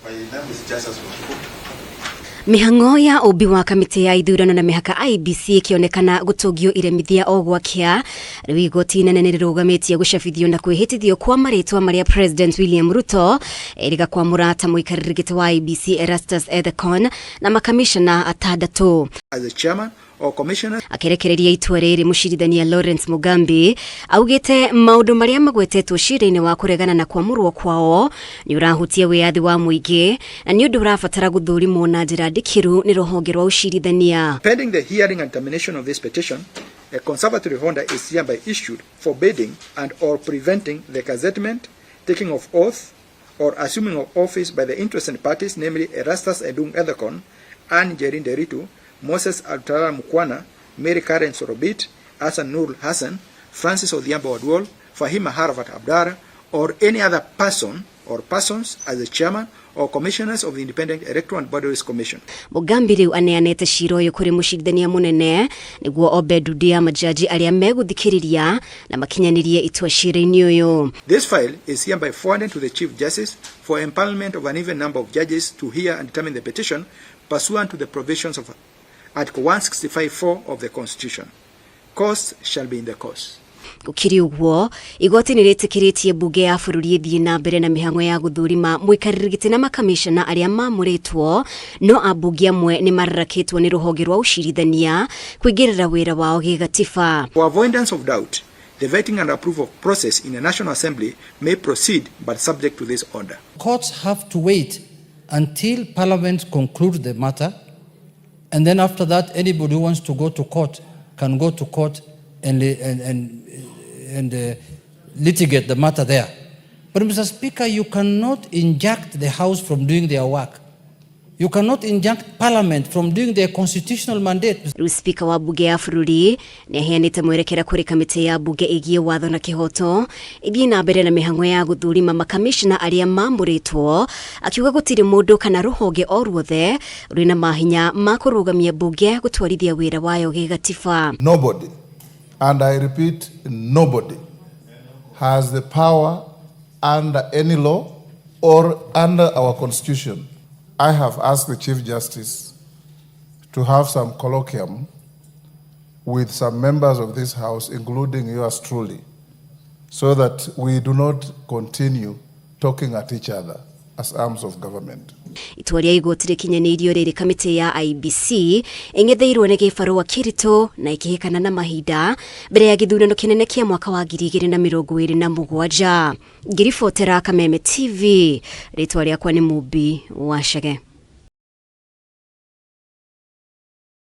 My name is Justice Mutuku. Mĩhang'o ya ũmbi wa kamĩtĩ ya ithurano na mĩhaka IEBC ĩkĩonekana gũtũngio iremithia o gwakĩa. Rĩu igoti inene nĩ rĩrũgamĩtie gũcabithio na kwĩhĩtithio kwa marĩtwa marĩa President William Ruto erĩga kwamũra ta mũikarĩri gĩtĩ wa IEBC Erastus Ethekon na makamishna atandatũ. As the chairman or commissioners. Akĩrekereria itua rĩrĩ mũcirithania Lawrence Mugambi augĩte maũndũ marĩa magwetetwo cira-inĩ wa kũregana na kwamũrwo kwao nĩ ũrahutia wĩyathi wa mũingĩ na nĩ ũndũ ũrabatara gũthũrimwo na njĩra ndikĩru nĩ rũhonge rwa ũcirithania. Pending the hearing and termination of this petition, a conservatory order is hereby issued forbidding and or preventing the gazettement, taking of oath, or assuming of office by the interested parties, namely Erastus Edung Ethekon, Anne Njeri Nderitu, Moses Alutalala Mukhwana, Mary Karen Sorobit, Hassan Nur Hassan, Francis Odhiambo Oduol, Fahima Harvat Abdara, or any other person or persons as the chairman or commissioners of the Independent Electoral and Boundaries Commission. Mugambi rĩu aneanĩte cira ũyũ kũrĩ mũcirithania mũnene nĩguo ombe ndundu ya majaji arĩa megũthikĩrĩria na makinyanĩrie itua cira-inĩ ũyũ. This file is hereby forwarded to the Chief Justice for empanelment of an even number of judges to hear and determine the petition pursuant to the provisions of Article 165.4 of the Constitution. Costs shall be in the course. Gũkĩrĩ ũguo, igoti nĩ rĩtĩkĩrĩtie mbunge ya bũrũri ĩthiĩ na mbere na mĩhang'o ya gũthũrima mũikarĩri gĩtĩ na makamishna arĩa mamũrĩtwo, no ambunge amwe nĩ mararakĩtwo nĩ rũhonge rwa ũcirithania kũingĩrĩra wĩra wao gĩgatiba. For avoidance of doubt, the vetting and approval process in the National Assembly may proceed but subject to this order. Courts have to wait until Parliament concludes the matter, and then after that, anybody who wants to go to court can go to court and litigate the matter there. But Mr. Speaker, you cannot injunct the House from doing their work. You cannot injunct Parliament from doing their constitutional mandate. Rĩu spika wa bunge ya bũrũri nĩ aheanĩte mwerekera kũrĩ kamĩtĩ ya bunge ĩgiĩ watho na kĩhoto ĩthiĩ na mbere na mĩhang'o ya gũthurima makamishna arĩa mamũrĩtwo, akiuga gũtirĩ mũndũ kana rũhonge o ruothe rwĩna mahinya ma kũrũgamia bunge gũtwarithia wĩra wayo gĩgatiba. Nobody, and I repeat, nobody, has the power under any law or under our constitution. I have asked the Chief Justice to have some colloquium with some members of this House, including yours truly, so that we do not continue talking at each other as arms of government. Itua rĩa igoti rĩkinyanĩirio rĩrĩ kamĩtĩ ya IEBC ĩng'etheirwo nĩ gĩbarũa kĩritũ na ĩkĩhĩkana na mahinda mbere ya gĩthurano kĩnene kĩa mwaka wa 2027. Ngĩribotera Kameme TV, rĩtwa rĩakwa nĩ Mumbi wa Chege.